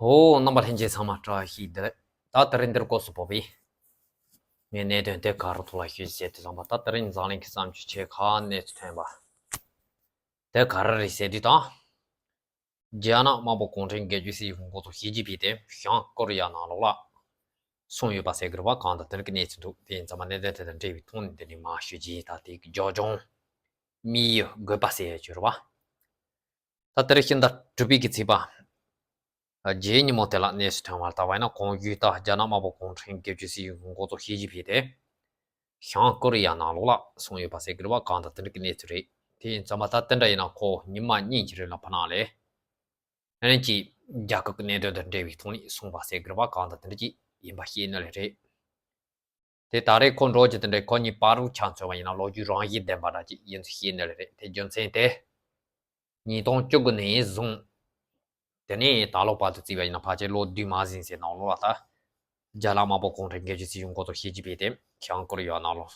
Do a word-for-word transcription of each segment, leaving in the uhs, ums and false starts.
ཨོ། རྣམ་པ་ལྷན་རྒྱས་ཚང་མ་བཀྲ་ཤིས་བདེ་ལེགས། ད་དེ་རིང་འདིར་སྐོར་སུ་བབས་པའི་ངས་གནད་དོན་དེ་ག་རུ་ཐོག་ལ་ཞུས་ཟེར་དུས་ཙམ་པ། ད་དེ་རིང་འཛམ་གླིང་གི་བསམ་ཚུལ་ཆེ་ཁག་གནས་ཚུལ་ཐོན་པ་དེ་ག་རེ་རེད་ཟེར་དུས་དང་། རྒྱ་ནག་དམར་པོ་གུང་ཁྲན་སྒེར་གཅོད་སྲིད་གཞུང་འགོ་གཙོ་ཞི་ཅིན་ཕིང་དེ་བྱང་ཀོ་རི་ཡ་ནང་ལོགས་ལ་སོང་ཡོད་པ་ཟེར་གི་རེད་པ། གང་དང་དེ་འདྲ་གི་གནས་ཚུལ་འདུག་དེ་ཡིན་ཙམ་པ་གནད་དོན་དེ་དང་འབྲེལ་བའི་ཐོག་ནས་འདི་ནས་མར་ཞུ་རྒྱུ་ཡིན། ད་དེ་གི་རྒྱབ་ལྗོངས་དམིགས་ཡུལ་དགོས་པ་ཟེར་ཡ་ཅིག་ཡོད་རེད་པ། ད་དེ་རིང་ཕྱི་ཟླ་དྲུག་པའི་གི་ཚེས་པ་རྗེས་ཉིན་མོ་དེ་ལ་གནས་ཚུལ་ཐོན་པ་ལྟ་བ་ཡིན་ན། གོང་ཞུས་ལྟར་རྒྱ་ནག་དམར་པོ་གུང་ཁྲན་སྒེར་གཅོད་སྲིད་གཞུང་འགོ་གཙོ་ཞི་ཅིན་ཕིང་དེ་བྱང་ཀོ་རི་ཡ་ནང་ལོགས་ལ་སོང་ཡོད་པ་ཟེར་གི་རེད་པ། གང་དང་དེ་འདྲ་གི་གནས་ཚུལ་རེད། དེ་ཡིན་ཙམ་པ་ད་དེ་འདྲ་ཡིན་ན་ཁོ་ཉི་མ་གཉིས་ཀྱི་རིང་ལ་ཕ་ནང་ལ་ཨ་ནི་ཅིག་རྒྱལ་ཁབ་ཀྱི་གནད་དོན་དང་འབྲེལ་བའི་ཐོག་ནས་སོང་བ་ཟེར་གི་རེད་པ། གང་དང་དེ་འདྲ་ཅིག་ཡིན་པ་ཤེས་ནི་ལས་རེད། དེ་ད་རེས་ཁོ་འགྲོ་རྒྱུ་དེ་འདྲ་ཁོ་གཉིས་བར་དུ་ཆ་མཚོན་པ་ཡིན་ན་ལོ་རྒྱུས་རང་བཞིན་ལྡན་པ་འདྲ་ཅིག་ཡིན་ཚུལ་ཤེས་ནི་ལས་རེད། དེ་རྒྱུ་མཚན་དེ་ཉིས་སྟོང་བཅུ་དགུ་ནས་བཟུང་དེ་ནས་ད་ལོ་བར་དུ་བརྩིས་པ་ཡིན་ན་ཕལ་ཆེར་ལོ་བདུན་མ་ཟིན་ཟིན་ནང་ལོགས་ལ་ད་རྒྱ་ནག་དམར་པོ་གུང་ཁྲན་སྒེར་གཅོད་སྲིད་གཞུང་འགོ་གཙོ་ཞི་ཅིན་ཕིང་དེ་བྱང་ཀོ་རི་ཡ་ནང་ལོགས་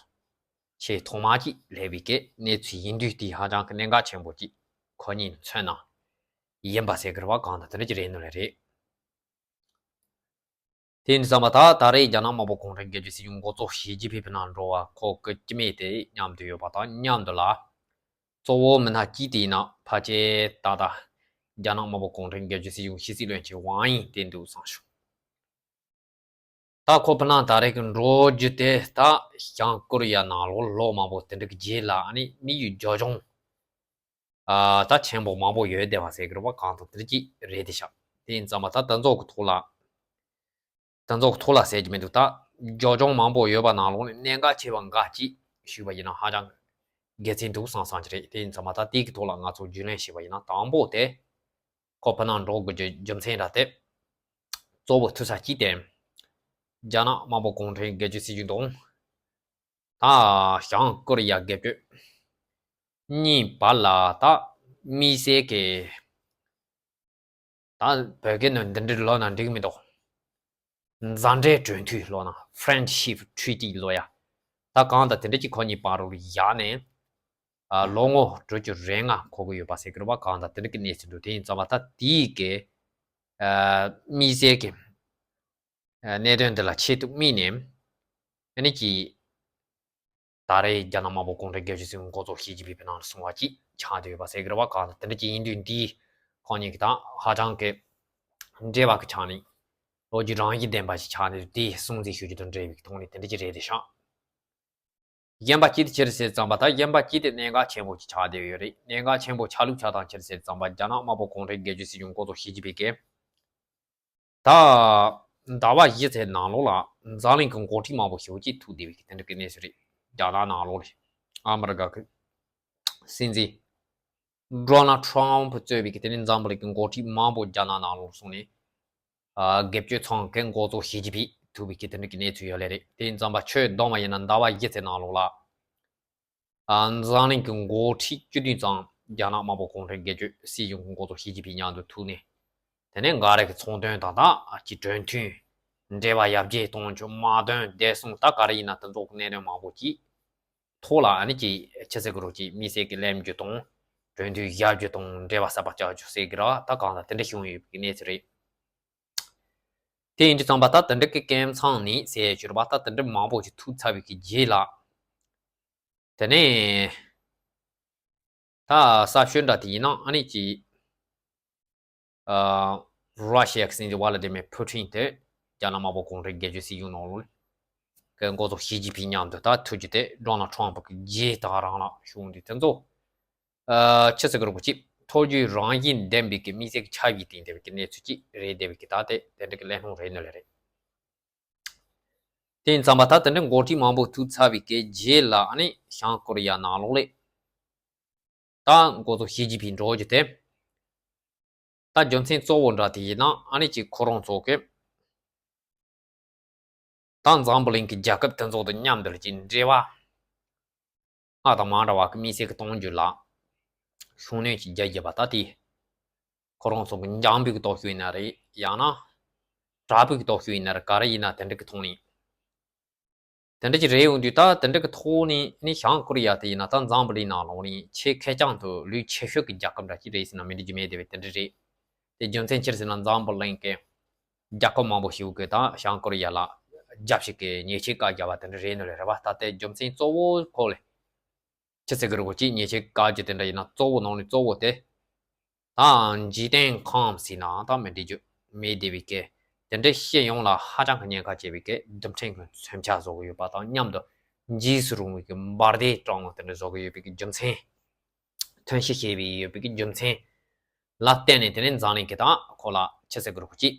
ཆེས་ཐོག་མ་ཅིག་སླེབས་པའི་གི་གནས་ཚུལ་ཡིན་དུས། དེ་ཧ་ཅང་གི་གནད་འགག་ཆེན་པོ་ཅིག་ཁོ་གཉིས་མཚོན་ན་ཡིན་པ་ཟེར་གི་རེད་པ། གང་དང་དེ་འདྲ་ཅིག་རེད་ནི་ལས་རེད། དེ་ཡིན་དུས་ཙམ་པ་ད་ད་རེས་རྒྱ་ནག་དམར་པོ་གུང་ཁྲན་སྒེར་གཅོད་སྲིད་གཞུང་འགོ་གཙོ་ཞི་ཅིན་ཕིང་ཕི་ནང་འགྲོ་བ་ཁོ་སྐུ་སྐྱེ་དམན་དེ་མཉམ་དུ་ཡོད་པ་དང་མཉམ་དུ་ལ་གཙོ་བོ་མི་སྣ་གཅིག་དེ་ཡིན་ན་ཕལ་ཆེར་ད་ལྟ་རྒྱ་ནག་དམར་པོ་གུང་ཁྲན་སྒེར་གཅོད་སྲིད་གཞུང་ཕྱི་སྲིད་བློན་ཆེན་ཝང་དབྱི་དེ་འདུག་བསམ་བྱུང་། ད་ཁོ་ཕི་ནང་ད་རེས་ཀྱི་འགྲོ་རྒྱུ་དེ་ད་བྱང་ཀོ་རི་ཡ་ནང་ལོགས་ལོ་མང་པོ་དེ་འདྲ་གི་རྗེས་ལ་ཨ་ནི་དམིགས་ཡུལ་རྒྱབ་ལྗོངས་ཨ་ད་ཆེན་པོ་མང་པོ་ཡོད་བསྡད་པ་ཟེར་གི་རེད་པ། གང་དང་དེ་འདྲ་ཅིག་རེད་དེ་ཤག་དེ་ཡིན་ཙམ་པ་ད་དེ་ཚོ་གི་ཐོག་ལ་དེ་ཚོ་གི་ཐོག་ལ་ཟེར་གྱི་མི་འདུག་ད་རྒྱབ་ལྗོངས་མང་པོ་ཡོད་པ་ནང་ལོགས་ནས་གནད་འགག་ཆེ་བ་འགའ་ཅིག་ཞུས་པ་ཡིན་ན་ཧ་ཅང་དགེ་མཚན་འདུག་བསམ་བསམ་གྱི་རེད། དེ་ཡིན་ཙམ་པ་ད་དེ་གི་ཐོག་ལ་ང་ཚོ་རྒྱུས་ལོན་བྱས་པ་ཡིན་ན། དང་པོ་དེ་ཁོ་ཕི་ནང་འགྲོ་དགོས་རྒྱུ་རྒྱུ་མཚན་ར་དེ་གཙོ་བོ་ཐུག་ས་གཅིག་དེ་རྒྱ་ནག་དམར་པོ་གུང་ཁྲན་སྒེར་གཅོད་སྲིད་གཞུང་དང་ད་བྱང་ཀོ་རི་ཡ་སྒེར་གཅོད་གཉིས་བར་ལ་ད་དམིགས་བསལ་གྱི་ད་བོད་སྐད་ནང་འདི་འདྲ་ལབ་ན་འགྲིག་མི་འདུག་མཛའ་འབྲེལ་གྲོས་མཐུན་ལབ་ན། Friendship Treaty ལབ་ཡ། ད་གང་ལྟར་དེ་འདྲ་ཅིག་ཁོ་གཉིས་བར་དུ་བཞག་ནས་ཨ་ལོ་ངོ་དྲུག་ཅུ་རེ་ལྔ་འཁོར་གི་ཡོད་པ་ཟེར་གི་རེད་པ། གང་ལྟར་དེ་འདྲ་གི་གནས་ཚུལ་འདུག་དེ་ཡིན་ཙམ་པ་ད་དེའི་གི་ཨ་དམིགས་བསལ་གྱི་ཨ་གནད་དོན་འདི་ལ་ཆེད་དུ་དམིགས་ནས་ཨ་ནི་ཅིག་ད་རེས་རྒྱ་ནག་དམར་པོ་གུང་ཁྲན་སྒེར་གཅོད་སྲིད་གཞུང་འགོ་གཙོ་ཞི་ཅིན་ཕིང་ཕི་ནང་ལ་སོང་བ་ཅིག་ཆགས་བསྡད་ཡོད་པ་ཟེར་གི་རེད་པ། གང་ལྟར་དེ་འདྲ་ཅིག་ཡིན་དུས་འདིས་ཁོང་གཉིས་ཀྱི་དང་ཧ་ཅང་གི་འབྲེལ་བ་གི་ཆ་ནས་ལོ་རྒྱུས་རང་བཞིན་ལྡན་པ་ཞིག་ཆགས་ནས་དེའི་སྲུང་བརྩི་ཞུ་རྒྱུ་དང་འབྲེལ་བའི་ཐོག་ནས་དེ་འདྲ་ཅིག་རེད་དེ་ཤག་གཞན་པ་ཅིག་དེ་ཅི་རེད་ཟེར་ཙམ་པ། ད་གཞན་པ་ཅིག་དེ་གནད་འགག་ཆེན་པོ་ཅིག་ཆགས་བསྡད་ཡོད་རེད། གནད་འགག་ཆེན་པོ་ཆགས་ལུགས་ཆགས་སྟངས་ཅི་རེད་ཟེར་ཙམ་པ། རྒྱ་ནག་དམར་པོ་གུང་ཁྲན་སྒེར་གཅོད་སྲིད་གཞུང་འགོ་གཙོ་ཞི་ཅིན་ཕིང་གིས་ད་ཟླ་བ་བཞི་ཙམ་ནང་ལོགས་ལ་འཛམ་གླིང་གི་འགོ་ཁྲིད་མང་པོ་ཞེ་པོ་ཅིག་ཐུག་བསྡད་པའི་དེ་འདྲ་གི་གནས་ཚུལ་རེད། རྒྱ་ནག་ནང་ལོགས་ལ་ཨ་མི་རི་ཀ་གི་སྲིད་འཛིན་ཌོ་ནལ་ཊམ་ཕུ་གཙོས་པའི་དེ་ནས་འཛམ་བུ་གླིང་གི་འགོ་ཁྲིད་མང་པོ་རྒྱ་ནག་ནང་ལོགས་སོང་ནས་ཨ་སྒེར་གཅོད་ཚང་གི་འགོ་གཙོ་ཞི་ཅིན་ཕིང་ཐུག་པའི་དེ་འདྲ་གི་གནས་ཚུལ་ཡོད་ལེ་རེད། དེ་ཡིན་ཙམ་པ་ཆོས་བསྡོམས་པ་ཡིན་ན་ཟླ་བ་བཞི་ཙམ་ནང་ལོགས་ལ། ཨ་འཛམ་གླིང་གི་འགོ་ཁྲིད་བཅུ་བདུན་ཙམ་རྒྱ་ནག་དམར་པོ་གུང་ཁྲན་སྒེར་གཅོད་སྲིད་གཞུང་གི་འགོ་གཙོ་ཞི་ཅིན་ཕིང་མཉམ་དུ་ཐུག་ནས། དེ་ནས་འགའ་རེ་གི་ཚོང་དོན་དང་ད་ཀྱི་གྲོས་མཐུན་འབྲེལ་བ་ཡར་རྒྱས་གཏོང་རྒྱུ། དམག་དོན་བདེ་སྲུང་ད་ག་རེ་ཡིན་ན་དེ་ཚོ་གི་གནད་དོན་མང་པོ་ཅིག་ཐོག་ལ་ཨ་ནི་ཅིག་ཆི་ཟེར་གི་རོ་ཅིག་དམིགས་བསལ་གྱི་གླེང་རྒྱུ་དང་གྲོས་མཐུན་བཞག་རྒྱུ་དང་འབྲེལ་བ་གསར་པ་བཅའ་རྒྱུ་ཟེར་གི་ར་ད་གང་ལ་དེ་འདྲ་བྱུང་ཡོད་པའི་གནས་ཚུལ་རེད། དེ་ཡིན་དུས་ཙམ་པ་ད་དེ་འདྲ་གི་སྐབས་མཚམས་ནས་ཟེར་ཡས་ཅིག་རེད་པ། ད་དེ་འདྲ་མང་པོ་ཅིག་ཐུག་ཚར་བའི་གི་རྗེས་ལ། དེ་ནས་ད་གསར་ཤོས་འདྲ་དེ་ཡིན་ན་ཨ་ནི་ཅིག་ཨ་ར་ཤི་ཡ་གི་སྲིད་འཛིན་ཝ་ལ་ཏི་མེར་ཕུ་ཊིན་དེ་རྒྱ་ནག་དམར་པོ་གུང་ཁྲན་སྒེར་གཅོད་སྲིད་གཞུང་ནང་ལོགས་ལ་གི་འགོ་གཙོ་ཞི་ཅིན་ཕིང་མཉམ་དུ་ད་ཐུག་རྒྱུ་དེ་ཌོ་ནལ་ཊམ་ཕུ་གི་རྗེས་ད་རང་ལ་བྱུང་དུས་དེ་ཚོ་ཨ་ཆི་ཟེར་གི་རེད་པ། ཅིག་ཐོ་རྒྱུས་རང་བཞིན་ལྡན་པའི་གི་དམིགས་བསལ་གྱི་ཆ་ཡིས་བསྟན་བསྡད་པའི་གི་གནས་ཚུལ་ཅིག་རེད་བསྡད་པའི་གི་ད་དེ་དེ་འདྲ་གི་གླེང་སློང་རེད་ནི་ལེ་རེད། དེ་ཡིན་ཙམ་པ་ད་དེ་འདྲའི་འགོ་ཁྲིད་མང་པོ་ཐུག་ཚར་བའི་གི་རྗེས་ལ་ཨ་ནི་བྱང་ཀོ་རི་ཡ་ནང་ལོགས་ལ་ད་འགོ་གཙོ་ཞི་ཅིན་ཕིང་འགྲོ་རྒྱུ་དེ། ད་རྒྱུ་མཚན་གཙོ་བོ་འདྲ་དེ་ཡིན་ན་ཨ་ནི་ཅིག་ཁོ་རང་ཚོ་གི་ད་འཛམ་བུ་གླིང་གི་རྒྱལ་ཁབ་དེ་ཚོ་དང་མཉམ་དུ་ལ་ཅིག་འབྲེལ་བ་སྔར་དང་མ་འདྲ་བ་གི་དམིགས་བསལ་གྱི་གཏོང་རྒྱུ་ལ་ཤུགས་སྣོན་ཅིག་རྒྱག་རྒྱུ་བ། ད་དེ་ཁོ་རང་ཚོ་གི་འཇམ་པོའི་གི་སྟོབས་ཤུགས་ཡིན་ན་རེད། ཡང་ན་དྲག་པོའི་གི་སྟོབས་ཤུགས་ཡིན་ན་རེད། ག་རེ་ཡིན་ན་དེ་འདྲ་གི་ཐོག་ནས། དེ་འདྲ་ཅིག་རེད་ཡོང་དུས་ད་དེ་འདྲ་གི་ཐོག་ནས་ནི་བྱང་ཀོ་རི་ཡ་དེ་ཡིན་ན་ད་འཛམ་བུ་གླིང་ནང་ལོགས་ནས་ཆེས་ཁེར་རྐྱང་དུ་ལུས་ཆེ་ཤོས་ཀྱི་རྒྱལ་ཁབ་འདྲ་ཅིག་རེད་ཟེར་ན་མི་འགྲིག་རྒྱུ་མེད་བསྡད་པའི་དེ་འདྲ་རེད། དེ་རྒྱུ་མཚན་ཅི་རེད་ཟེར་ན་འཛམ་བུ་གླིང་གི་ རྒྱལ་ཁབ་མང་པོ་ཞིག་གིས་ད་བྱང་ཀོ་རི་ཡ་ལ་རྒྱབ་བཤིག་གི་ཉེས་ཆད་བཀག་བཞག་པ་དེ་འདྲ་རེད་ནི་རེད་བ། ད་ལྟའི་རྒྱུ་མཚན་གཙོ་བོ་ཁོ་ལས་ཆི་ཟེར་གི་རེད་གོ་ཅིག་ཉེས་ཆད་བཀག་རྒྱུ་དེ་འདྲ་ཡིན་ན་གཙོ་བོ་ནང་ནས་གཙོ་བོ་དེ། ད་འཇིག་རྟེན་ཁམས་ཟིན་ནའང་ད་མི་འགྲིག་རྒྱུ་མེད་བསྡད་པའི་སྐད་དེ་འདྲའི་སྤྱི་ཡོངས་ལ་ཧ་ཅང་གི་ཉེན་ཁ་ཆེ་བའི་སྐད་རྡུལ་ཕྲན་གྱི་མཚོན་ཆ་བཟོ་གི་ཡོད་པ་དང་མཉམ་དུ་འཇིགས་སུ་རུང་བའི་གི་འབར་མདེལ་སྤྲང་མོ་དེ་འདྲ་བཟོ་གི་ཡོད་པའི་གི་རྒྱུ་མཚན། ཐོན་སྐྱེད་བྱས་པའི་ཡོད་པའི་གི་རྒྱུ་མཚན་ལ་བརྟེན་ནས་དེ་ནས་འཛམ་གླིང་གི་ད་ཁོ་ལ་ཆི་ཟེར་དགོས་རེད་གོ་ཅིག་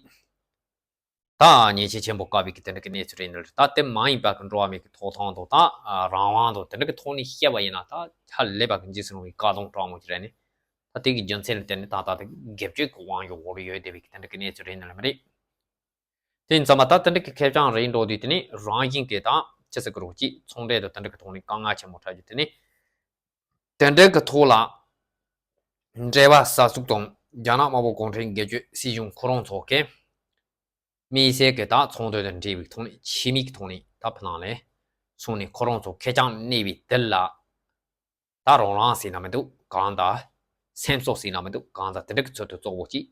ད་ཉེས་ཆད་ཆེན་པོ་བཀག་པའི་གི་དེ་འདྲ་གི་གནས་ཚུལ་རེད་འདུག་ད་དེ་མ་ཡིན་པ་གི་འགྲོ་བ་མིའི་གི་ཐོབ་ཐང་དང་ད་རང་དབང་དང་དེ་འདྲ་གི་ཐོག་ནས་བཤད་པ་ཡིན་ན་ད་ཧ་ལས་པ་གི་འཇིགས་སུ་རུང་བའི་བཀག་སྡོམ་སྤྲང་མོ་ཅིག་རེད་ནི། ད་དེ་གི་རྒྱུ་མཚན་ལ་བརྟེན་ནས་ད་ད་དེ་སྒེར་གཅོད་ཀྱི་དབང་སྒྱུར་འོག་ལ་ཡོད་བསྡད་པའི་གི་དེ་འདྲ་གི་གནས་ཚུལ་རེད་འདུག་ལ་མི་རེད། དེ་ཡིན་ཙང་མ་ད་དེ་འདྲ་གི་ཁེ་བྱང་རེད་འགྲོ་དུས་དེ་ནི་རང་བཞིན་གི་ད་ཆི་ཟེར་དགོས་རེད་གོ་ཅིག་ཚོང་འབྲེལ་དང་དེ་འདྲ་གི་ཐོག་ནས་དཀའ་ངལ་ཆེན་པོ་འཕྲད་རྒྱུ་དེ་ནི། དེ་འདྲའི་གི་ཐོག་ལ་འབྲེལ་བ་གསར་འཛུགས་དང་རྒྱ་ནག་དམར་པོ་གུང་ཁྲན་སྒེར་གཅོད་སྲིད་གཞུང་ཁོ་རང་ཚོ་གིས་དམིགས་བསལ་གི་ད་ཚོང་དོན་དང་འབྲེལ་བའི་ཐོག་ནས་ཕྱི་མིག་གི་ཐོག་ནས་ད་ཕ་ནང་ལས་སོང་ནས་ཁོ་རང་ཚོ་ཁེ་བྱང་གནས་པའི་དེ་ལ་ད་རང་རང་ཟེར་ན་མི་འདུག་གང་ལྟར་སེམས་གསོ་ཟེར་ན་མི་འདུག་གང་ལྟར་དེ་འདྲ་གི་ཚོད་དུ་གཙོ་བོ་ཅིག་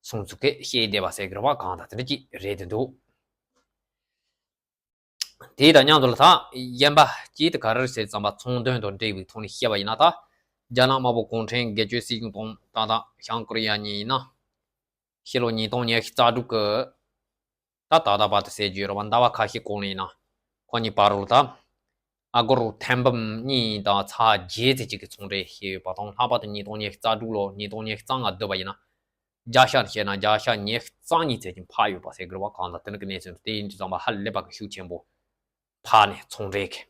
སོང་ཚུལ་གི་བཤད་བསྡད་པ་ཟེར་གི་རེད་བ། གང་ལྟར་དེ་འདྲ་ཅིག་རེད་དེ་འདུག་དེ་དང་མཉམ་དུ་ལ་ད་གཞན་པ་གཅིག་དེ་ག་རེ་རེད་ཟེར་ཙམ་པ་ཚོང་དོན་དང་འབྲེལ་བའི་ཐོག་ནས་བཤད་པ་ཡིན་ན་ད་རྒྱ་ནག་དམར་པོ་གུང་ཁྲན་སྒེར་གཅོད་སྲིད་གཞུང་དང་ད་ལྟ་བྱང་ཀོ་རི་ཡ་གཉིས་ཡིན་ན་ཕྱི་ལོ་ཉིས་སྟོང་ཉི་ཤུ་རྩ་དྲུག་གི་ད་ད་ལྟ་བར་དུ་ཟེར་རྒྱུ་ཡོད་རེད་བ། ཟླ་བ་ཁ་ཤས་གོང་ལ་ཡིན་ན་ཁོ་གཉིས་བར་རུ་ད་ཨ་སྒོར་ཐེར་འབུམ་གཉིས་དང་ཚེག་བརྒྱད་ཙམ་ཅིག་གི་ཚོང་འབྲེལ་བྱས་ཡོད་པ་དང་ལྷག་པར་དུ་ཉིས་སྟོང་ཉི་ཤུ་རྩ་དྲུག་ལོ་ཉིས་སྟོང་ཉི་ཤུ་རྩ་ལྔ་བསྡུར་བ་ཡིན་ན། བརྒྱ་ཆ་བཤད་ན་བརྒྱ་ཆ་ཉི་ཤུ་རྩ་གཉིས་ཙམ་ཅིག་འཕར་ཡོད་པ་ཟེར་གི་རེད་བ། གང་ལྟར་དེ་འདྲ་གི་གནས་ཚུལ་དེ་ཡིན་དུས་ཙམ་པ་ཧ་ལས་པ་གི་ཤུགས་ཆེན་པོ་འཕར་ནས་ཚོང་འབྲེལ་གི།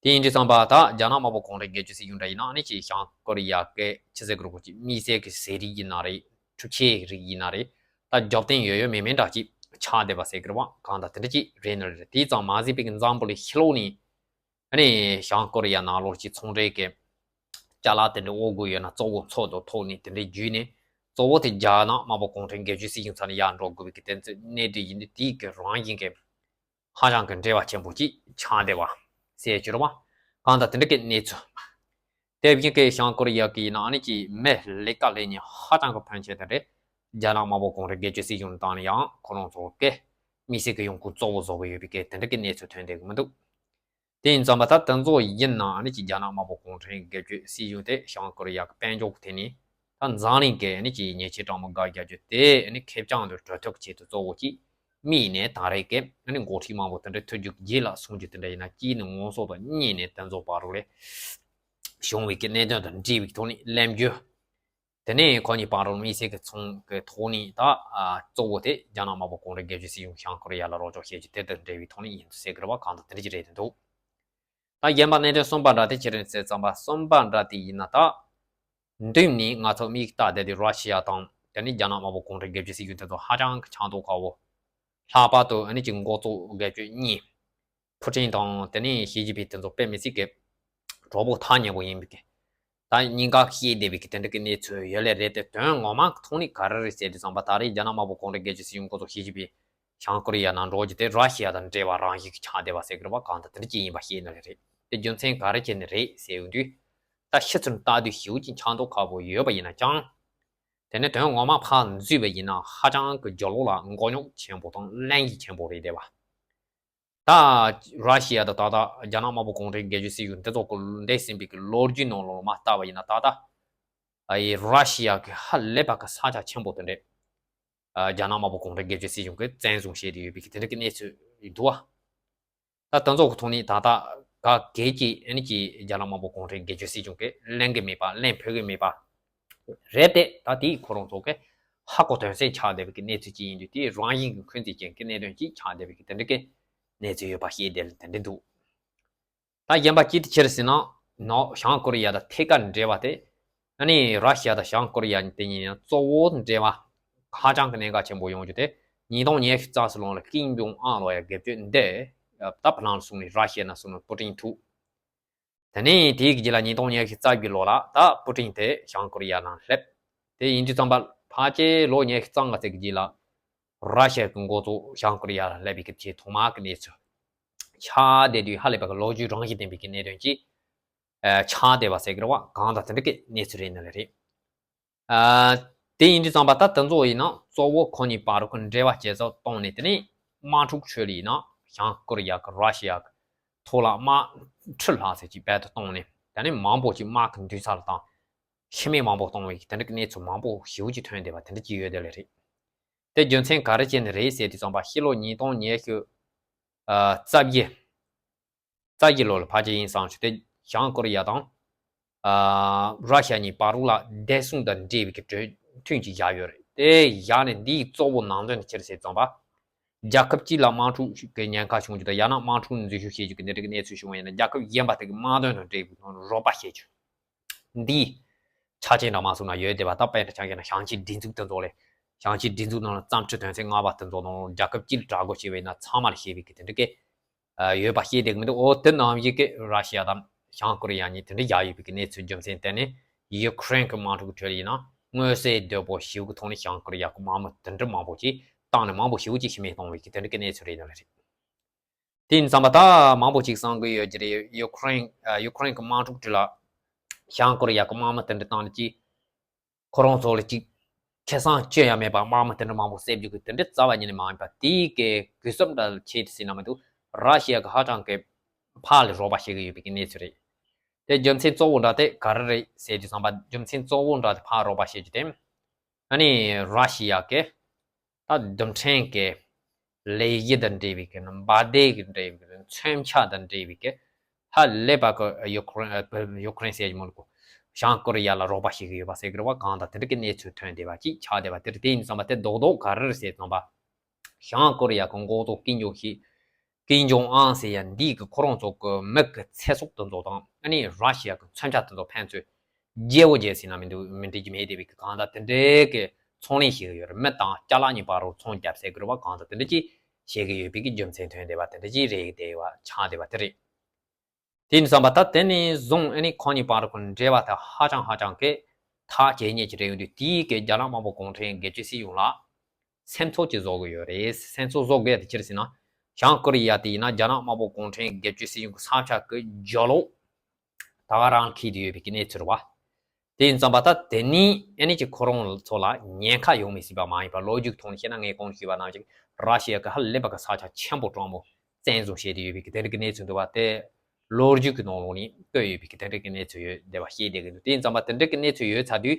དེ་ཡིན་དུས་ཙམ་པ་ད་རྒྱ་ནག་དམར་པོ་གུང་ཁྲན་སྒེར་གཅོད་སྲིད་གཞུང་འདྲ་ཡིན་ན་ཨ་ནི་ཅིག་བྱང་ཀོ་རི་ཡ་གི་ཆི་ཟེར་གི་རེད་གོ་ཅིག་དམིགས་བསལ་གི་ཟས་རིགས་ཡིན་ན་རེད། འཕྲུལ་ཆས་རིགས་ཡིན་ན་རེད། ད་རྒྱབ་རྟེན་ཡོད་ཡོད་མེད་མེད་འདྲ་ཅིག་ཆགས་བསྡད་པ་ཟེར་གི་རེད་བ། གང་ལྟར་དེ་འདྲ་ཅིག་རེད་ནི་རེད། དེ་ཙམ་མ་ཟད་པའི་གི་འཛམ་བུ་གླིང་ཕྱི་ལོགས་ནས་ཨ་ནི་བྱང་ཀོ་རི་ཡ་ནང་ལོགས་ཀྱི་ཚོང་འབྲེལ་གྱི་ཅ་ལག་དེ་འདྲ་དབོར་དགོས་ཡོད་ན་གཙོ་བོ་མཚོ་དང་ཐོག་ནས་དེ་འདྲའི་བརྒྱུད་ནས་གཙོ་བོ་དེ་རྒྱ་ནག་དམར་པོ་གུང་ཁྲན་སྒེར་གཅོད་སྲིད་གཞུང་ཚོ་ནས་ཡར་འགྲོ་དགོས་པའི་གི་དེ་ཚོ་གནད་སྒྲིག་ཡིན་དུས་དེའི་གི་རང་བཞིན་གྱི་ཧ་ཅང་གི་འབྲེལ་བ་ཆེན་པོ་ཅིག་ཆགས་བསྡད་པ་ཟེར་གྱི་རེད་བ། གང་ལྟར་དེ་འདྲ་གི་གནས་ཚུལ། དེ་བཞིན་གྱི་བྱང་ཀོ་རི་ཡ་གི་ཡིན་ན་ཨ་ནི་ཀྱི་མི་ལས་ཀ་ལས་ཉིན་ཧ་ཅང་གི་ཕོན་ཆེ་དེ་འདྲ་རྒྱ་ནག་དམར་པོ་གུང་ཁྲན་སྒེར་གཅོད་སྲིད་གཞུང་ནས་བཏང་ནས་ཡང་ཁོ་རང་ཚོ་གི་མི་སེར་གྱི་ཡོང་ཁུངས་གཙོ་བོ་བཟོ་གི་ཡོད་པའི་གི་དེ་འདྲ་གི་གནས་ཚུལ་ཐོན་བསྡད་གི་མི་འདུག་དེ་ཡིན་ཙམ་པ་ད་དེ་ཚོ་ཡིན་ན་ཨ་ནི་ཅིག་རྒྱ་ནག་དམར་པོ་གུང་ཁྲན་སྒེར་གཅོད་སྲིད་གཞུང་དེ་བྱང་ཀོ་རི་ཡ་གི་དཔལ་འབྱོར་གྱི་ཐད་ནས་ད་འཛམ་གླིང་གི་ཨ་ནི་ཅིག་ཉེས་ཆད་སྤྲང་མོ་བཀག་རྒྱག་རྒྱུ་དེ་ཨ་ནི་ཁེར་རྐྱང་དུ་གྲོས་ཐག་ཆེད་དུ་གཙོ་བོ་ཅིག་དམིགས་ནས་ད་རེས་ཀྱི་ཨ་ནི་འགོ་ཁྲིད་མང་པོ་དེ་འདྲ་ཐུག་རྒྱུ་རྗེས་ལ་སོང་རྒྱུ་དེ་འདྲ་ཡིན་ན་གཅིག་ནི་ངོ་སོ་དང་གཉིས་ནི་དེ་ཚོ་བར་རུ་ལས་བྱུང་བའི་གི་གནད་དོན་དང་འབྲེལ་བའི་ཐོག་ནས་གླེང་རྒྱུ། དེ་ནས་ཁོ་གཉིས་བར་རུ་དམིགས་བསལ་གྱི་ཚོང་གི་ཐོག་ནས་ད་ཨ་གཙོ་བོ་དེ་རྒྱ་ནག་དམར་པོ་གུང་ཁྲན་སྒེར་གཅོད་སྲིད་གཞུང་བྱང་ཀོ་རི་ཡ་ལ་རོགས་སྐྱོར་བྱེད་རྒྱུ་དེ་དང་འབྲེལ་བའི་ཐོག་ནས་ཡིན་དུ་ཟེར་གི་རེད་བ། གང་ལྟར་དེ་འདྲ་ཅིག་རེད་དེ་འདུག་ད་གཞན་པ་གནད་དོན་གསུམ་པ་འདྲ་དེ་ཅི་རེད་ཟེར་ཙམ་པ་གསུམ་པ་འདྲ་དེ་ཡིན་ན་ད། མདུན་ནས་ང་ཚོ་མིག་ལྟ་བསྡད་དེ་ར་ཤི་ཡ་དང་དེ་ནས་རྒྱ་ནག་དམར་པོ་གུང་ཁྲན་སྒེར་གཅོད་སྲིད་གཞུང་དེ་ཚོ་ཧ་ཅང་གི་ཆང་ཐོག་ཁ་བོ། ལྷག་པར་དུ་ཨ་ནི་ཅིག་འགོ་གཙོ་སྒེར་གཅོད་གཉིས། ཕུ་ཀྲིན་དང་དེ་ནས་ཞི་ཅིན་ཕིང་དེ་ཚོ་དཔེ་མི་སྲིད་ཀྱི་གྲོགས་པོ་ཐག་ཉེ་པོ་ཡིན་པའི་གི། ད་གཉིས་ཀ་བཤད་བསྡད་པའི་གི་དེ་འདྲ་གི་གནས་ཚུལ་ཡོད་ལེ་རེད་དེ་དོན་ངོ་མ་གི་ཐོག་ནས་ག་རེ་རེད་ཟེར་དུས་ཙམ་པ་ད་རེས་རྒྱ་ནག་དམར་པོ་གུང་ཁྲན་སྒེར་གཅོད་སྲིད་གཞུང་འགོ་གཙོ་ཞི་ཅིན་ཕིང་བྱང་ཀོ་རི་ཡ་ནང་འགྲོ་རྒྱུ་དེ་ར་ཤི་ཡ་དང་འབྲེལ་བ་རང་བཞིན་གྱི་ཆགས་བསྡད་པ་ཟེར་གི་རེད་བ། གང་ལྟར་དེ་འདྲ་ཅིག་ཡིན་པ་ཤེས་ནི་རེད། དེ་རྒྱུ་མཚན་ག་རེ་བྱས་ནི་རེད་ཟེར་ཡོང་དུས། ད་ཕྱི་ཚུལ་ལྟ་དུས་ཞེ་པོ་ཅིག་ཆང་ཐོག་ཁ་བོ་ཡོད་པ་ཡིན་ན་ཀྱང་། དེ་ནས་དོན་ངོ་མ་ཕར་འཛུལ་བ་ཡིན་ན་ཧ་ཅང་གི་རྒྱུ་ལོག་ལ་མགོ་རྙོག་ཆེན་པོ་དང་གླེང་གཞི་ཆེན་པོ་རེད་བསྡད་པ། ད་ར་ཤི་ཡ་དང་ད་ལྟ་རྒྱ་ནག་དམར་པོ་གུང་ཁྲན་སྒེར་གཅོད་སྲིད་གཞུང་འདི་ཚོ་གི་འདས་ཟིན་པའི་གི་ལོ་རྒྱུས་ནང་ལོགས་མ་ལྟ་བ་ཡིན་ན་ད་ལྟ་ཨ་ཡི་ར་ཤི་ཡ་གི་ཧ་ལས་པ་གི་ས་ཆ་ཆེན་པོ་དེ་འདྲས་རྒྱ་ནག་དམར་པོ་གུང་ཁྲན་སྒེར་གཅོད་སྲིད་གཞུང་གིས་བཙན་བཟུང་བྱས་ཏེ་ཡོད་པའི་གི་དེ་འདྲ་གི་གནས་ཚུལ་འདུག་བ། ད་ད་ཚོ་གི་ཐོག་ནས་ད་ལྟ་ག་གེ་ཅི་ཨ་ནི་ཅི་རྒྱ་ནག་དམར་པོ་གུང་ཁྲན་སྒེར་གཅོད་སྲིད་གཞུང་གིས་གླེང་གི་མེད་པ་གླེང་ཕོད་ཀྱི་མེད་པ་རེད་དེ། ད་དེའི་ཁོ་རང་ཚོ་གི་ཧ་གོ་དོན་གསལ་ཆགས་བསྡད་པའི་གི་གནས་ཚུལ་ཅིག་ཡིན་དུས་དེའི་རང་བཞིན་གྱི་འཁོན་འཛིན་ཅན་གྱི་གནད་དོན་ཅིག་ཆགས་བསྡད་པའི་གི་དེ་འདྲ་གི་གནས་ཚུལ་ཡོད་པ་ཤེས་བསྡད་ལ་དེ་འདྲ་འདུག་ད་གཞན་པ་ཅིག་དེ་ཕྱིར་ཟིན་ན་ནོ་བྱང་ཀོ་རི་ཡ་དང་ཐད་ཀར་འབྲེལ་བ་དེ། ཨ་ནི་ར་ཤི་ཡ་དང་བྱང་ཀོ་རི་ཡ་གཉིས་དེ་གཉིས་ཡང་གཙོ་བོ་འབྲེལ་བ་ཧ་ཅང་གི་གནད་འགག་ཆེན་པོ་ཡོང་རྒྱུ་དེ་ཉིས་སྟོང་ཉི་ཤུ་རྩ་གསུམ་ལོ་ལ་ཀིམ་ཇོང་ཨན་ལོ་ཡ་སྒེར་གཅོད་འདི་ད་ཕ་ལང་ལ་སོང་ནས་ར་ཤི་ཡ་ན་སོང་ནས་པུ་ཏིན་ཐུག་དེ་ནས་དེའི་རྗེས་ལ་ཉིས་སྟོང་ཉི་ཤུ་རྩ་བཞི་ལོ་ལ་ད་པུ་ཏིན་དེ་བྱང་ཀོ་རི་ཡ་ནང་སླེབས། དེ་ཡིན་དུས་ཙམ་པ་ཕལ་ཆེར་ལོ་ཉི་ཤུ་རྩ་ལྔ་ཙམ་གྱི་རྗེས་ལ་ར་ཤི་ཡ་གི་འགོ་གཙོ་བྱང་ཀོ་རི་ཡ་ལ་སླེབས་པའི་སྐབས་ཀྱི་ཐོག་མ་གི་གནས་ཚུལ་ཆགས་བསྡད་དུས་ཧ་ལས་པ་གི་ལོ་རྒྱུས་རང་བཞིན་ལྡན་པའི་གི་གནད་དོན་ཅིག་ཆགས་བསྡད་པ་ཟེར་གི་རེད་བ། གང་དང་དེ་འདྲ་གི་གནས་ཚུལ་རེད་ནི་ལ་རེད། ཨ། དེ་ཡིན་དུས་ཙམ་པ་ད་དེ་ཚོ་ཡིན་ན་གཙོ་བོ་ཁོ་གཉིས་བར་གྱི་འབྲེལ་བ་ཇེ་ཚོགས་བཏང་ནས། དེ་ནས་དམག་འཁྲུག་ཁྲོད་ལ་ཡིན་ན་བྱང་ཀོ་རི་ཡ་གི་ར་ཤི་ཡ་གི་ཐོག་ལ་དམག་ཁྲི་ལྷག་ཙམ་ཅིག་རྦད་དེ་བཏང་ནས། དེ་ནས་མང་པོ་ཅིག་དམག་གི་འདུས་ས་ལ་བཏང་། ཤི་རྨས་མང་པོ་བཏང་བའི་དེ་འདྲ་གི་གནས་ཚུལ་མང་པོ་ཞེ་པོ་ཅིག་ཐོན་བསྡད་པ་དེ་འདྲ་ཅིག་ཡོད་བསྡད་ལེ་རེད། དེ་རྒྱུ་མཚན་ག་རེ་བྱས་ནས་རེད་ཟེར་དུས་ཙམ་པ། ཕྱི་ལོ་ཉིས་སྟོང་ཉི་ཤུ་ཨ་རྩ་བཞི་རྩ་བཞི་ལོ་ལ་ཕལ་ཆེར་ཡིན་བསམ་བྱུང་། དེ་བྱང་ཀོ་རི་ཡ་དང་ཨ་ར་ཤི་ཡ་གཉིས་བར་ལ་བདེ་སྲུང་དང་འབྲེལ་བའི་གི་གྲོས་མཐུན་ཅིག་བཞག་ཡོད་རེད། དེ་བཞག་ནས་འདིའི་གཙོ་བོ་ནང་དོན་དེ་ཅི་རེད་ཟེར་དུས་ཙམ་པ། རྒྱལ་ཁབ་གཅིག་ལ་དམག་འཁྲུག་གི་ཉེན་ཁ་བྱུང་རྒྱུ་དང་། ཡང་ན་དམག་འཁྲུག་འཛུལ་ཞུགས་བྱེད་རྒྱུ་གི་འདི་འདྲ་གི་གནས་ཚུལ་བྱུང་བ་ཡིན་ན། རྒྱལ་ཁབ་གཞན་པ་དེ་གི་དམག་དོན་དང་འབྲེལ་བའི་ཐོག་ནས་རོགས་པ་བྱེད་རྒྱུ། འདིའི་ཆ་རྐྱེན་འདྲ་མང་ཚོགས་ནང་ཡོད་བསྡད་པ། ད་དཔེར་ན་ཆ་བཞག་ན་ཞིང་ཆེན་སྒྲིག་འཛུགས་དེ་ཚོ་ལས། ཞིང་ཆེན་སྒྲིག་འཛུགས་ནང་ལ་རྩོམ་བྲིས་དོན་ཚན་ལྔ་པ་དེ་ཚོ་ནང་རྒྱལ་ཁབ་གཅིག་ལ་དྲག་རྒོལ་བྱས་པ་ཡིན་ན་ཚང་མ་ལ་ཤེས་པའི་གི་དེ་འདྲ་གི་ཨ་ཡོད་པ་ཤེས་བསྡད་གི་མི་འདུག་འོ་དེ་ནང་བཞིན་གི་ར་ཤི་ཡ་དང་བྱང་ཀོ་རི་ཡ་གཉིས་དེ་འདྲ་བཞག་ཡོད་པའི་གི་གནས་ཚུལ་རྒྱུ་མཚན་བརྟེན་ནས། ཡུ་ཁུ་རེན་གི་དམག་འཁྲུག་གི་ཁྲོད་ལ་ཡིན་ན་མངོན་གསལ་དོད་པོ་ཞེ་པོ་གི་ཐོག་ནས་བྱང་ཀོ་རི་ཡ་གི་དམག་མི་དེ་འདྲ་མང་པོ་ཅིག་བཏང་ནས་མང་པོ་ཞེ་པོ་ཅིག་ཤི་རྨས་བཏང་བའི་གི་དེ་འདྲ་གི་གནས་ཚུལ་རེད་ནི་རེད། དེ་ཡིན་ཙམ་པ་ད་མང་པོ་ཅིག་བསམ་གི་ཡོད་ཀྱི་རེད། ཡུ་ཁུ་རེན་ཨ་ཡུ་ཁུ་རེན་གི་དམག་འཁྲུག་ཁྲོད་ལ་བྱང་ཀོ་རི་ཡ་གི་དམག་མི་དེ་འདྲ་བཏང་ནས་ཅིག་ཁོ་རང་ཚོ་ལ་ཅིག་ཁེ་བཟང་ཅི་ཡང་མེད་པ། དམག་མི་དེ་འདྲ་མང་པོ་བསད་རྒྱུ་གི་དེ་འདྲ་རྩ་བ་ཉིད་ནས་མ་ཡིན་པ། དེའི་གི་གུས་ཞབས་འདྲ་ཆེད་དུ་ཟེར་ན་མི་འདུག་ར་ཤི་ཡ་གི་ཧ་ཅང་གི་ཕར་ལ་རོགས་པ་བྱེད་གི་ཡོད་པའི་གི་གནས་ཚུལ་རེད། དེ་རྒྱུ་མཚན་གཙོ་བོ་འདྲ་དེ་ག་རེ་རེད་ཟེར་དུས་ཙམ་པ། རྒྱུ་མཚན་གཙོ་བོ་འདྲ་དེ་ཕར་རོགས་པ་བྱེད་རྒྱུ་དེ། ཨ་ནི་ར་ཤི་ཡ་གི་ད་རྡུལ་ཕྲན་གྱི་ལས་གཞི་དང་འབྲེལ་བའི་གི་འབར་མདེལ་གྱི་འབྲེལ་བའི་གི་མཚོན་ཆ་དང་འབྲེལ་བའི་གི་ཧ་ལས་པ་གི་ཡུ་ཁུ་རེན་ཡུ་ཁུ་རེན་ཟེར་གྱི་མོ་ལ་གོ་བྱང་ཀོ་རི་ཡ་ལ་རོགས་པ་བྱེད་གི་ཡོད་པ་ཟེར་གི་རེད་བ། གང་ལྟར་དེ་འདྲ་གི་གནས་ཚུལ་ཐོན་བསྡད་པ་ཅིག་ཆགས་བསྡད་པ་དེ་རེད། དེ་ཡིན་ཙམ་པ་དེ་རྡོག་རྡོག་ག་རེ་རེད་ཟེར་ཙམ་པ། བྱང་ཀོ་རི་ཡ་གི་འགོ་གཙོ་ཀིམ་ཇོང་ཧི་ཀིམ་ཇོང་ཨན་ཟེར་ཡ་འདི་གི་ཁོ་རང་ཚོ་གི་མི་གི་ཚེ་སྲོག་དེ་ཚོ་དང་། ཨ་ནི་ར་ཤི་ཡ་གི་མཚོན་ཆ་དེ་ཚོ་ཕན་ཚུན་བརྗེ་བོ་བརྗེ་ཟེར་ན་མི་འདུག་མི་འགྲིག་གི་མེད་བསྡད་པའི་གི། གང་ལྟར་དེ་འདྲའི་གི་ཚོང་ལས་བྱེད་གི་ཡོད་རེད། མི་དང་ཅ་ལག་གཉིས་བར་རུ་ཚོང་རྒྱབ་ཟེར་གི་རེད་བ། གང་ལྟར་དེ་འདྲ་ཅིག་བྱེད་གི་ཡོད་པའི་གི་རྒྱུ་མཚན་ཐོན་བསྡད་པ་དེ་འདྲ་ཅིག་རེད་བསྡད་པ་ཆགས་བསྡད་པ་དེ་རེད། དེ་ཡིན་ཙམ་པ་ད་དེ་ནས་བཟུང་ཨ་ནི་ཁོ་གཉིས་བར་གྱི་འབྲེལ་བ་དེ་ཧ་ཅང་ཧ་ཅང་གི་ཐག་ཇེ་ཉེ་ཅིག་རེད་ཡོང་དུས། དེའི་གི་རྒྱ་ནག་དམར་པོ་གུང་ཁྲན་སྒེར་གཅོད་སྲིད་གཞུང་ལ་སེམས་ཚོར་ཅིག་བཟོ་གི་ཡོད་རེད། སེམས་ཚོར་བཟོ་དགོས་དེ་ཅི་རེད་ཟེར་ན། བྱང་ཀོ་རི་ཡ་དེ་ཡིན་ན་རྒྱ་ནག་དམར་པོ་གུང་ཁྲན་སྒེར་གཅོད་སྲིད་གཞུང་གི་ས་ཆ་གི་རྒྱབ་ལོགས་ད་ག་རང་འཁེལ་དུ་ཡོད་པའི་གི་གནས་ཚུལ་རེད་བ། དེ་ཡིན་ཙམ་པ་ད་དེ་ནས་ཨ་ནི་ཅིག་ཁོ་རང་ཚོ་ལ་ཉེན་ཁ་ཡོང་མི་སྲིད་པ་མ་ཡིན་པ། ལོ་རྒྱུས་ཐོག་ནས་བཤད་ན་ངས་གོང་ཞུས་པ་ནང་བཞིན་ར་ཤི་ཡ་གི་ཧ་ལས་པ་གི་ས་ཆ་ཆེན་པོ་གྲངས་མང་བཙན་བཟུང་བྱས་ཏེ་ཡོད་པའི་གི་དེ་འདྲ་གི་གནས་ཚུལ་འདུག་བ། དེ་ལོ་རྒྱུས་ཀྱི་ནང་ལོགས་ནས་བཀོད་ཡོད་པའི་གི་དེ་འདྲ་གི་གནས་ཚུལ་ཡོད་བསྡད་པ་ཤེས་བསྡད་ཀྱི་འདུག་དེ་ཡིན་ཙམ་པ་དེ་འདྲ་གི་གནས་ཚུལ་ཡོད་ཚར་དུས།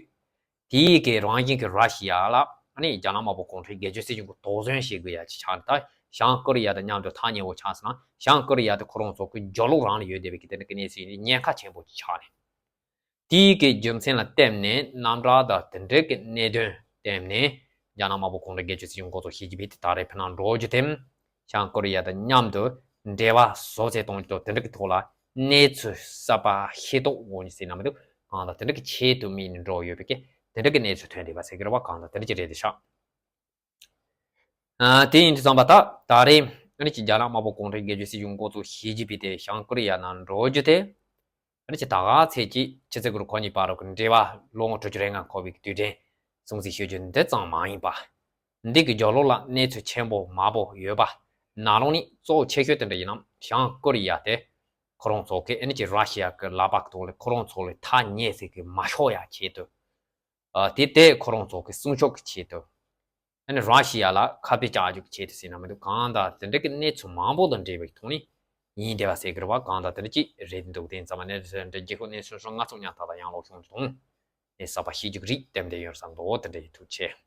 དེའི་གི་རང་བཞིན་གི་ར་ཤི་ཡ་ལ་ཨ་ནི་རྒྱ་ནག་དམར་པོ་གུང་ཁྲན་སྒེར་གཅོད་སྲིད་གཞུང་གི་དོགས་ཟོན་བྱེད་དགོས་ཡ་ཅིག་ཆགས་ནས། ད་བྱང་ཀོ་རི་ཡ་དང་མཉམ་དུ་ཐག་ཉེ་བོ་ཆགས་སོང་ན། བྱང་ཀོ་རི་ཡ་དེ་ཁོ་རང་ཚོ་གི་རྒྱབ་ལོགས་རང་ལ་ཡོད་བསྡད་པའི་གི་དེ་འདྲ་གི་གནས་ཚུལ་ཡིན་ཉེན་ཁ་ཆེན་པོ་ཅིག་ཆགས་ནས། དེའི་གི་རྒྱུ་མཚན་ལ་བརྟེན་ནས་རྣམ་གྲངས་དང་དེ་འདྲའི་གི་གནད་དོན་བརྟེན་ནས་རྒྱ་ནག་དམར་པོ་གུང་ཁྲན་སྒེར་གཅོད་སྲིད་གཞུང་འགོ་གཙོ་ཞི་ཅིན་ཕིང་དེ་ད་རེས་ཕྱི་ནང་འགྲོ་རྒྱུ་དེ། བྱང་ཀོ་རི་ཡ་དང་མཉམ་དུ་འབྲེལ་བ་བཟོ་རྩིས་གཏོང་རྒྱུ་དང་དེ་འདྲ་གི་ཐོག་ལ་གནས་ཚུལ་གསར་པ་ཤེས་རྟོགས་འོང་ཟེར་ན་མི་འདུག་གང་ལྟར་དེ་འདྲ་གི་ཆེད་དུ་དམིགས་ནས་འགྲོ་ཡོད་པའི་གི་དེ་འདྲ་གི་གནས་ཚུལ་ཐོན་བསྡད་པ་ཟེར་གི་རེད་བ། གང་ལྟར་དེ་འདྲ་ཅིག་རེད་དེ་ཤག་ཨ་དེ་ཡིན་དུས་ཙམ་པ་ད་ད་རེས་ཨ་ནི་ཅིག་རྒྱ་ནག་དམར་པོ་གུང་ཁྲན་སྒེར་གཅོད་སྲིད་གཞུང་འགོ་གཙོ་ཞི་ཅིན་ཕིང་དེ་བྱང་ཀོ་རི་ཡ་ནང་འགྲོ་རྒྱུ་དེ། ཨ་ནི་ཅིག་ད་ག་ཚད་ཅིག་ཕྱི་ཚེས་དགུ་རུ་ཁོ་གཉིས་བར་རུ་གི་འབྲེལ་བ་ལོ་ངོ་དྲུག་ཅུ་རེ་ལྔ་འཁོར་བའི་གི་དུས་དྲན་སྲུང་བརྩི་ཞུ་རྒྱུ་འདི་ཙམ་མ་ཡིན་པ། འདི་གི་རྒྱབ་ལོགས་ལ་གནས་ཚུལ་ཆེན་པོ་མང་པོ་ཡོད་པ། ནང་ལོགས་ནས་གཙོ་བོ་ཆེ་ཤོས་དེ་འདྲ་ཡིན་ན་བྱང་ཀོ་རི་ཡ་དེ་ཁོ་རང་ཚོ་གི་ཨ་ནི་ཅིག་ར་ཤི་ཡ་གི་ལག་པ་གི་ཐོག་ལ་ཁོ་རང་ཚོ་ལ་ཐག་ཉེ་ཟེར་གི་མ་ཤོར་ཡ་ཆེད་དུ། ཨ་དེ་དེ་ཁོ་རང་ཚོ་གི་སྲུང་སྐྱོབ་ཀྱི་ཆེད་དུ། ཨ་ནི་ར་ཤི་ཡ་ལ་ཁ་གཏད་བཅག་རྒྱུ་གི་ཆེད་དུ་ཟེར་ན་མི་འདུག་གང་ལྟར་དེ་འདྲ་གི་གནས་ཚུལ་མང་པོ་དང་འབྲེལ་བའི་ཐོག་ནས་ཡིན་བསྡད་པ་ཟེར་གི་རེད་བ། གང་ལྟར་དེ་འདྲ་ཅིག་རེད་འདུག་དེ་ཙམ་ནས་དེ་འདྲ་རྒྱལ་ཁབ་གནས་ཚུལ་སོགས་ང་ཚོ་ཉག་ཐག་ཐག་ཡང་ལོག་བྱུང་དང་ནས་གསར་པ་ཤེས་རྒྱུ་གི་རིགས་ལྟེམ་དེ་ཡོད་བསམ་འདུག་དེ་འདྲ་ཡིན། ཐུགས་རྗེ་ཆེ།